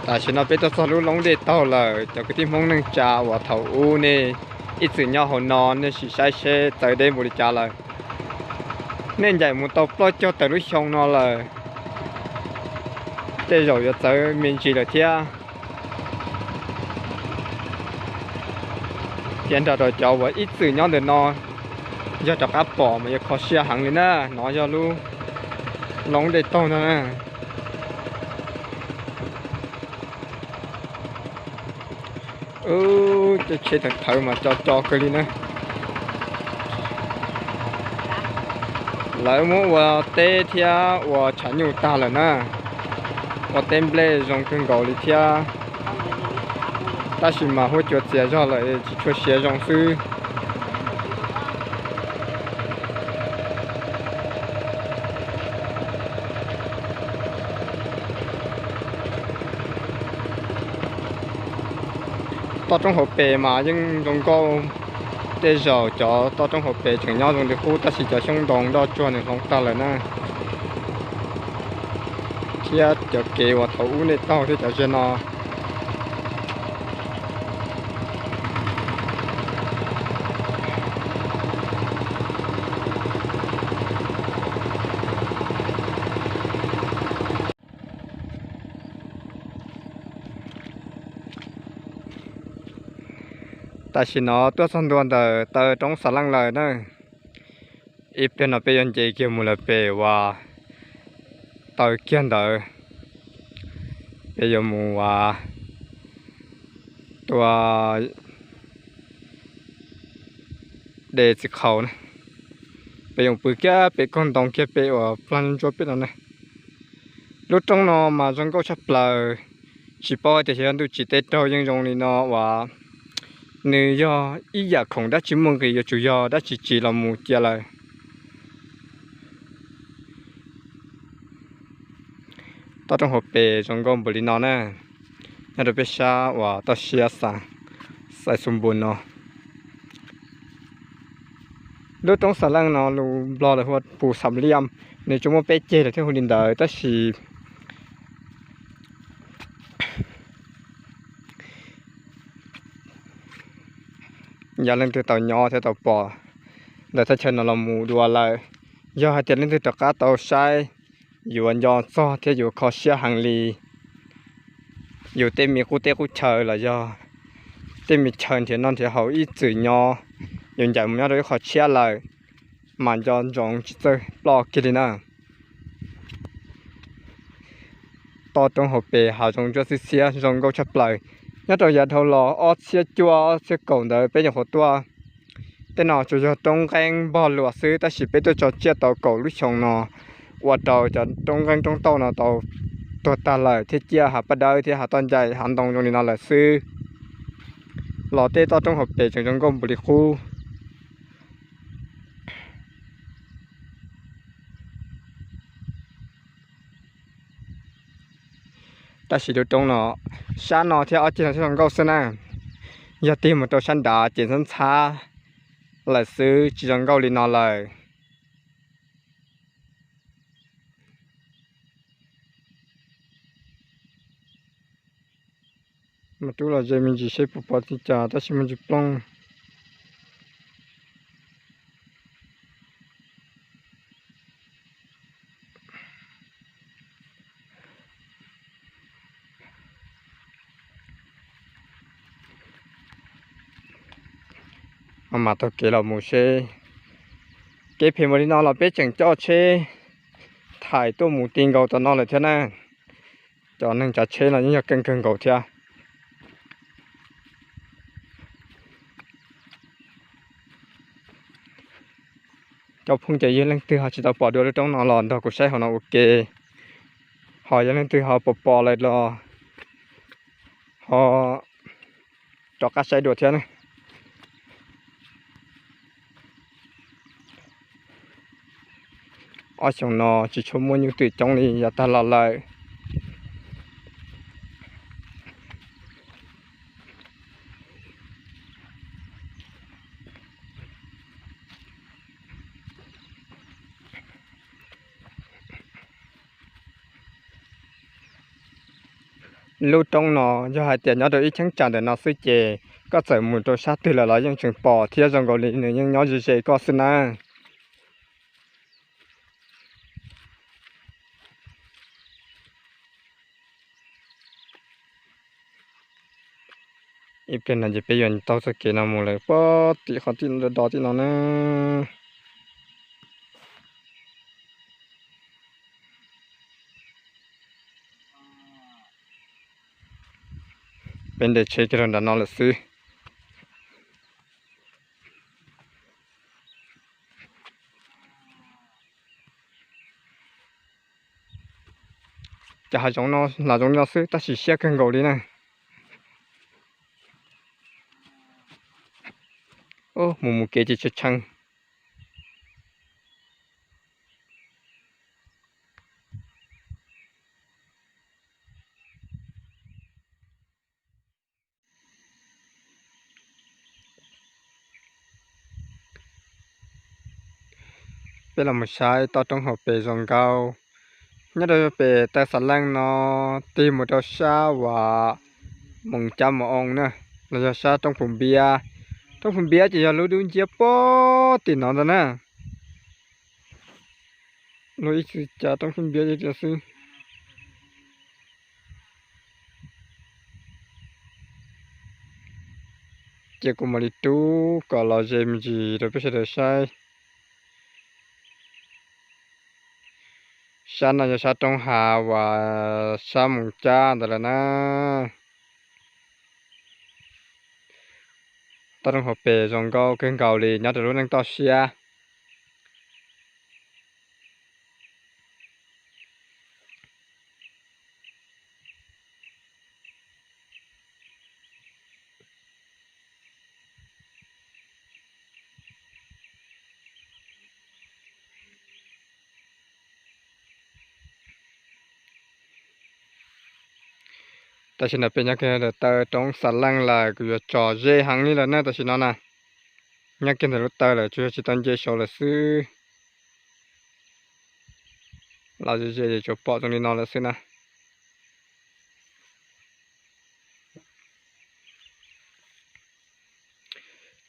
Tam sim no peb tuaj txog lub loob dej taug lawm, cov kwv tij Hmoob neej tsa uas thaum ub nej ib txwm nyob hauv no nej sim saib seb txawv deb npaum li cas lawm. Nej ncaim mus tau plaub caug tawm lub xyoo no lawm, tej zaum yuav txawv me ntsis lawm thiab. Thiab nrog rau cov uas ib txwm nyob ntawm no, yog rov qab pom mas yuav kho siab heev li na. No yog lub loob dej taug no na. Tej tsheb thawv thawv mas co co kawg li na. Lawv muab ua teb thiab ua tshav nyuj tag lawm na. Ua teb nplej zoo kawg nkaus li thiab, tab sis mas huab cua txias zog lawm tsis tshua siav zoo xwb. Toj roob hauv pes mas yeej zoo nkauj. Tej zaum cov toj roob hauv pes tseem nyob zoo li qub, tab sis cov xyoob ntoo nroj tsuag nws hloov tag lawm na. Thiab cov kev uas thaum ub nej taug thiab cov zej no. Tam sim no tuaj txog ntua ntawm taw roob Xa Leej lawm na. Ib pliag no peb yuav nce kiag mus lawm pem uas taw kiag ntawd, peb yuav mus uas tua de txiv qhaus na. Peb yuav pw kiag pem koog ntoo kiag pem uas plag ntsuab pem no na. Lub roob no mas zoo nkauj tshaj plaws, tsis paub hais tias xyov yog ntuj tsim tej raug yeej zoo li no uas nws yog ib yam khoom dab tsi muaj nqis yuav tsum yog dab tsi tsim los mus cia lawm. Toj roob hauv pes zoo nkauj npaum li no na, nyob rau peb sab uas toj siab xais xu npus no. Lub roob Xa Leej no lus Nplog lawv hu ua pus xam liam, nws tsuas muaj peb ceg lawm thiaj hu li ntawd tab sis yog leej twg tau nyob thiab tau pom ntawm thaj chaw no los mus dua lawm, yog hais tias leej twg rov qab tau saib, yuav nco txog thiab yuav kho siab heev li. Yus tej me qub teb qub chaw los yog tej me chaw nrhiav noj nrhiav haus ib txwm nyob, yus ncaim mus nyob rau ib qho tshiab lawm, mas nco ntsoov tsis txawj ploj kiag li na. Toj roob hauv pes hav zoov ntsuab xiab xiab zoo nkauj tshaj plaws. Nyob rau yav dhau los ob txhiab cuaj ob txhiab kaum ntawd peb nyuam qhuav tuaj. Tej no tsuas yog roob nqeeb npog luas xwb tab sis peb tuaj tso tsiaj tau kaum lub xyoo no, ua rau cov roob nqeeb roob tauj no tau tuag tag lawm thiab ciaj hav paj dawb thiab hav toj ncaim hav ntoo zoo li no lawm xwb. Los tej toj roob hauv pes tseem zoo nkauj npaum li qub. Tab sis lub roob no, sab no thiab ob ceg no thiab zoo nkauj xwb na. Yog tig mus rau sab nrad ces ntxhab ntxhab lawm xwb tsis zoo nkauj li no lawm. Mas rub los ze me ntsis seb puas pom li cas tab sis muaj ntsis plooj. Mas taug kev los mus seb. Kev phem npaum li no los peb tseem coj tsheb thais tuaj mus ti nkaus tom no lawm thiab na. Cov neeg tsav tsheb no yeej yog keej kawg nkaus thiab. Cov phooj ywg, yog leej twg ho tsis tau pom dua lub roob no los nrog kuv saib hauv no ua ke, ho yog leej twg ho pom pom lawm los ho rov qab saib dua thiab na. Ob xyoo no tsis tshua muaj nyuj twm coob li yav tag los lawm. Lub roob no yog hais tias nyob rau ib cheeb tsam ntawm no xwb ces koj txawm mus rau sab twg lawm los yeej tseem pom thiab zoo nkaus li nws yeej nyob ze ze koj xwb na. Ib pliag no ces peb yuav taug txoj kev no mus lawm puag tim qhov tim do do tim no na. Peb nres tsheb kiag rau nram no lawm xwb. Cov hav zoov no los zoo li no xwb tab sis siab kawg nkaus li na. Mus mus kev ces tshee tshee. Peb los mus saib toj roob hauv pes zoo nkauj. Nyob rau pem taw Xav Leej no tig mus rau sab uas Moos Cab Moos Oo na, los yog sab Roob Phu Npiab. Roob Phu Npiab ces yog lub dub nciab puag tim no ntag na. Luag ib txwm cav Roob Phu Npiab xwb. Ces kuv mam li rub kom los ze me ntsis rau peb sawv daws saib. Sab no yog sab roob hav uas sab Moos Cab ntawd lawm na. Toj roob hauv pes zoo nkauj kawg nkaus li nyob rau lub neej toj siab. Tam sim no peb nyob kiag ntawm taw roob Xav Leej lawm, kuv yuav tso ze heev li lawm na tam sim no na. Nyob kiag ntawm lub taw lawm tsuas yog tsis tau nce saud lawm xwb. Los ze ze es tsuas pom zoo li no lawm xwb na.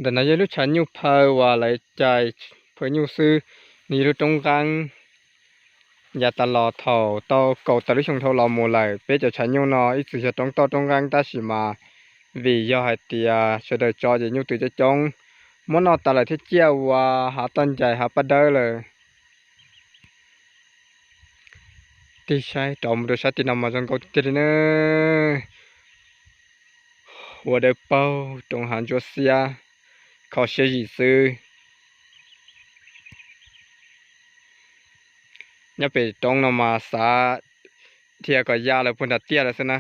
Ntawm no yog lub tshav nyuj phaw uas lawv cais phaw nyuj xwb, nws yog lub roob nqeeb. Yav tas los thaum tau kaum tawm lub xyoo dhau los mus lawm, peb cov tshav nyuj no ib txwm yog roob toj roob nqeeb tab sis mas vim yog hais tias sawv daws tso ces nyuj twm coob coob, muab noj tas lawm thiab ciaj ua hav toj ncais hav paj dawb lawm. Tig saib rov mus rau sab tim no mas zoo nkauj tiag tiag li na. Ua dawb paug roob hav ntsuab xiab, kho siab zim xwb. Nyob pem roob no mas xav dhia kom ya lawv puag nram tiaj lawm xwb na.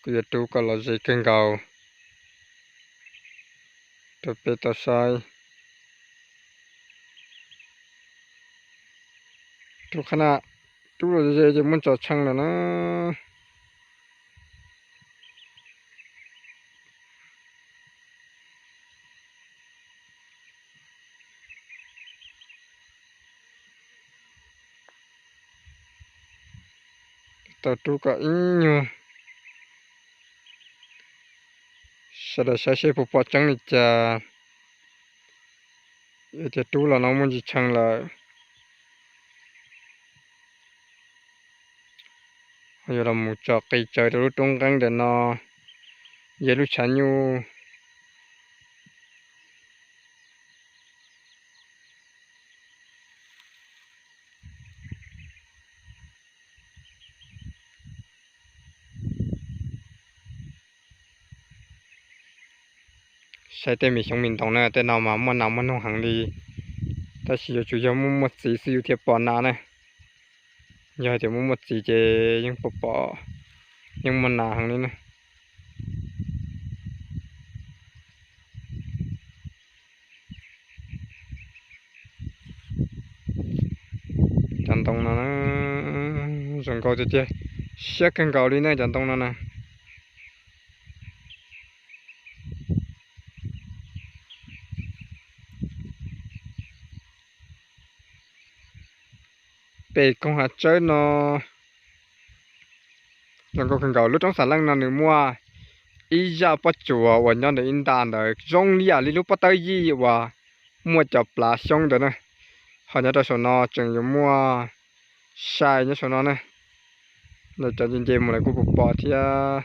Kuv yuav rub kom los ze kawg nkaus rau peb tau saib. Rub qhab na, rub los ze ces muaj tso tshee lawm na. Tau rub kom ib nyuag sawv daws saib seb puas pom tseeb li cas. Yog tias rub los no muaj ntsis tshee lawm, yuav los mus tso qis tsawv rau lub roob nqeeb ntawm no, yog lub tshav nyuj. Saib tej me xyoob me ntoos na, tej no mas muaj nas muaj noog heev li, tab sis yuav tsum yog muaj muaj txiv xwb yus thiaj pom nas na. Yog hais tias muaj muaj txiv ces yeej pom pom, yeej muaj nas heev li na. Cov ntoo no zoo nkauj tiag tiag. Siab kawg nkaus li ne cov ntoo no na. Pem koog hav tsawb no zoo nkauj kawg nkaus. Lub roob Xav Leej no nws muaj ib zaj pob tsuas uas nyob ntawm ib nta ntawd zoo li yam li lub pob tawb yij uas muaj cov plav xyoob ntawd na. Ho nyob rau saum no tseem yuav muaj sai nyob saum no na. Lawv cov nce nce mus lawv kuj puas pom thiab.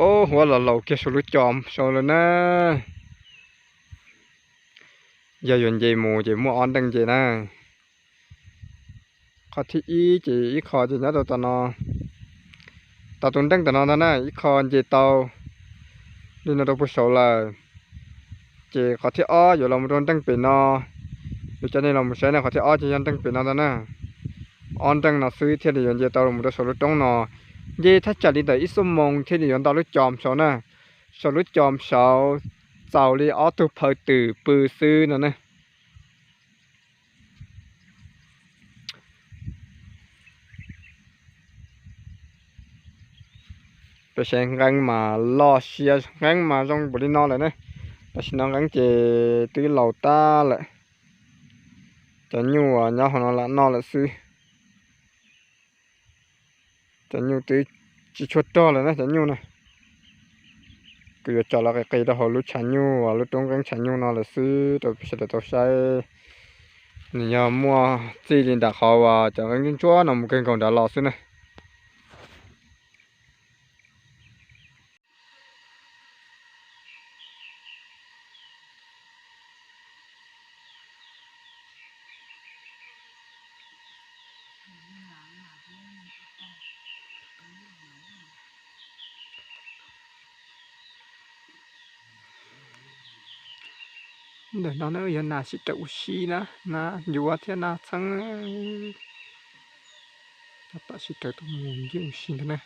Ob, huab los laus kiag saum lub co saud lawm na. Yog yuav nce mus ces muaj ob nreej nce na. Qhov thib ib ces ib qho ces nyob rau tom no, tau tus nreej tom no ntag na, ib qho nce tau li no rau puag saud lawm. Ces qhov thib ob yuav los mus rau nreej pem no. Yuav coj nej los mus saib na, qhov thib ob ces yog nreej pem no ntag na. Ob nreej no xwb thiaj li yuav nce tau los mus rau saum lub roob no. Nce thaj tsam li ntawm ib xuab moos thiaj li yuav nto lub com saud na. Saum lub com saud txaus li ob tug phaw twm pw xwb no ne. Peb saib nqeeb mas loj siab, nqeeb mas zoo npaum li no lawm ne. Tam sim no nqeeb ces twb laus tag lawm. Cov nyuj uas nyob hauv no lam noj lawm xwb. Cov nyuj twb tsis tshua rog lawm na cov nyuj na. Kuv yuav tso los qis qis rau hauv lub tshav nyuj uas lub roob nqeeb tshav nyuj no lawm xwb rau peb sawv daws tau saib. Nws yog muaj txij li nram qhov uas cov nqeeb ntsuab ntsuab no mus kawg nkaus nrad los xwb na. Ntawm no na yog nas sib raws ua si na, nas yuav thiab nas txheeb. Tab tom sib raws tuaj mus ncig ua si ntag na.